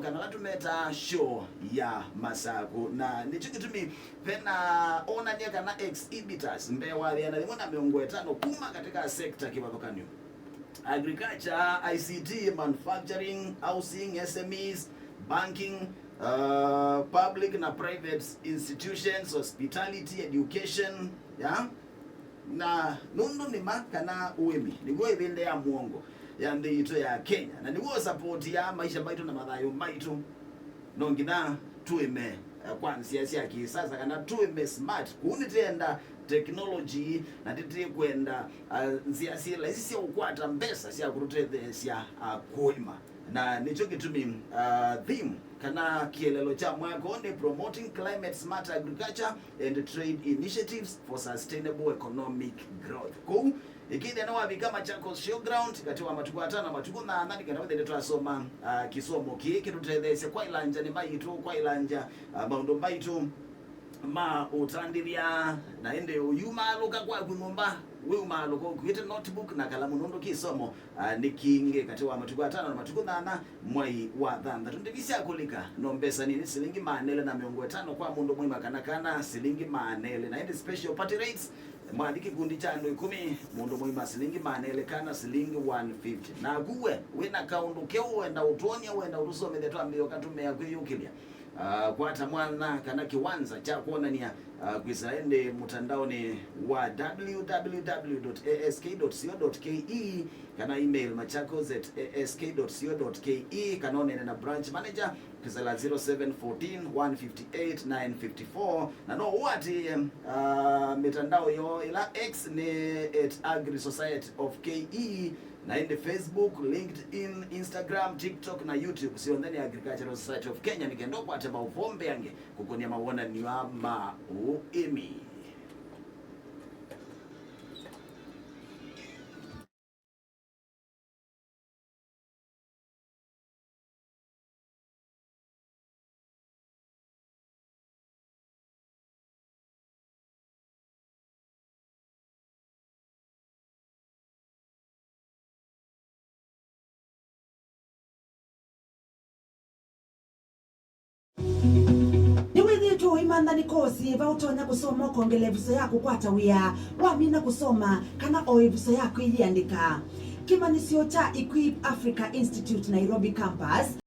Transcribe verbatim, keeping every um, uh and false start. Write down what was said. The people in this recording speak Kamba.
kana ala tũmetaa show ya Masakũ. Na nĩkyo kĩtumi vena onania kana exhibitors mbee wa ĩana yĩmwe na mĩongo ĩtano kuma katika sekta kĩvathũkany'o: agriculture, I C T, manufacturing, housing, S M Es, banking, uh, public na private institutions, hospitality, education, ya? Na nũndũ nĩma kana ũĩmi nĩw'o ĩvĩndĩ ya mũongo ya nthĩ yitũ ya Kenya, na nĩw'o ũsapotia maisha maitũ na mathayũ maitũ, no nginya tũĩme, eh, kwa nzĩa sya kĩsasa, kana tũĩme smart. Kũu nĩtĩenda technology, na tĩtĩkwenda, ah, nzĩa syĩ laisi sya kũkwata mbesa sya kũtũtetheesya, ah, kũĩma. Na nĩkyo kĩtumi, ah, theme kana kĩelelo kya mwaka ũũ nĩ Promoting Climate Smart Agriculture and Trade Initiatives for Sustainable Economic Growth. Kũu ĩkĩthĩa nĩwavika Machakos Showground katĩ wa matukũ atano na matukũ nana, nĩ kana wĩthĩe twasoma, ah, kĩsomo kĩĩ kĩtũtetheesye kwa ilanja nĩ maitũ, kwa ilanja, ah, maũndũ maitũ ma ũtandĩthya, na ĩndĩ ũyumaalũka kwaku nyũmba, wĩumaalũka ũkuĩte notebook na kalamu, nũndũ kĩsomo, ah, nĩ kingĩ katĩ wa matukũ atano na matukũ nana mwai wa thanthatũ. Ndĩvi sya kũlika no mbesa nini, silingi maana elĩ na mĩongo ĩtano kwa mũndũ mũima kana kana, silingi maana elĩ. Na ĩndĩ special party rates, mwathi kĩkundi kya andũ ĩkũmi, mũndũ mũima silingi maana elĩ kana silingi one fifty. Naku we wĩna kaũndũ keũ wenda ũtwonia, wenda ũtũsomethya twambĩĩe ũkatũmĩa kwĩyũkĩlya, ah, kwata mwanya kana kĩwanza kya kwonany'a, ah, kwĩsĩla ĩndĩ mũtandaonĩ wa www dot ask dot co dot ke kana email machakos at ask dot co dot ke, kana ũneene na branch manager kwĩsĩla zero seven fourteen, one fifty-eight, nine fifty-four, na no ũatĩĩe, ah, mĩtandao yoo, ĩla X nĩ at Agri Society of K E, na ĩndĩ Facebook, LinkedIn, Instagram, TikTok na YouTube syonthe nĩ Agricultural Society of Kenya, nĩ kenda ũkwate maũvoo mbeange kũkũnĩa mawonany'o aa ma ũĩmi. Nĩwĩthĩĩtwe ũimantha nĩ koosi yĩva ũtonya kũsoma ũkongela ĩvuso ya kũkwata wĩa, wamina kũsoma, kana o ĩvuso ya kwĩyĩandĩka? Kĩmanyĩsyo kya Equip Africa Institute Nairobi Campus